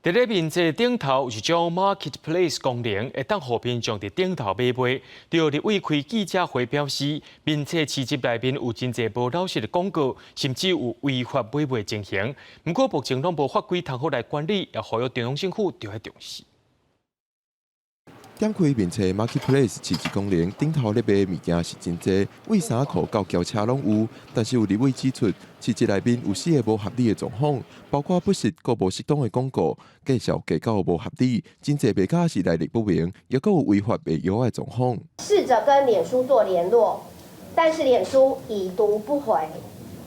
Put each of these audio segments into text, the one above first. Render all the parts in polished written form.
佇咧面冊頂頭有一種 Marketplace 功能，會當予民眾佇頂頭買賣。著立委開記者會表示，面冊市集內面有真濟無老實的廣告，甚至有違法買賣情形。毋過目前攏無法規通好來管理，也呼籲中央政府著愛重視。點開面冊 Marketplace 市集功能，頂頭咧賣物件是真濟，對衫褲到轎車攏有。但是有立委指出，市集內面有四个無合理的狀況，包括不實閣無適當的廣告，介紹價格無合理，真濟賣家是來歷不明，抑閣有違法賣藥的狀況。試着跟臉書做聯絡，但是臉書已讀不回，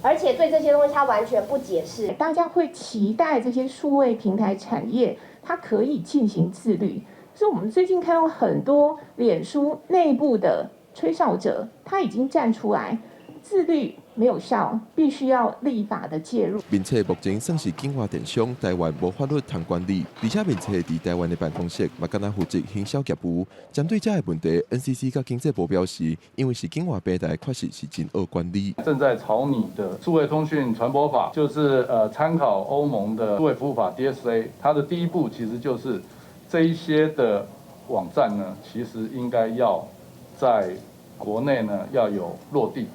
而且對這些東西他完全不解釋。大家會期待這些數位平台產業，它可以進行自律。所以我們最近看到很多臉書內部的吹哨者，他已經站出來，自律沒有效，必須要立法的介入。面冊目前算是境外電商，台灣無法律通管理，而且面冊佇台灣的辦公室嘛，干焦負責行銷業務。針對這个問題，NCC佮經濟部表示，因為是境外平台，確實是真惡管理。正在草擬的數位通訊傳播法，就是參考歐盟的數位服務法 DSA，它的第一步其實就是這一些的網站呢，其實應該要在國內呢要有落地，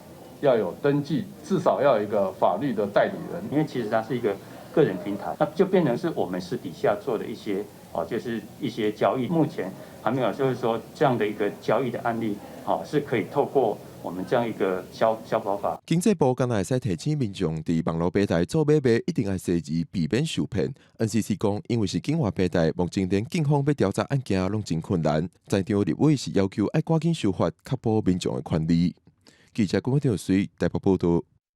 要有登記，至少要有一個法律的代理人。因為其實它是一個個人平台，那就變成是我們私底下做的一些哦，就是一些交易，目前還沒有就是說這樣的一個交易的案例，哦，是可以透過我們這樣一個消保法。經濟部敢若會使提醒民眾，佇網路平台做買賣，一定愛細膩，避免受騙。NCC 講，因為是境外平台，目前連警方欲調查案件攏真困難。在場立委是要求愛趕緊修法，確保民眾的權利。記者郭長水台北報道。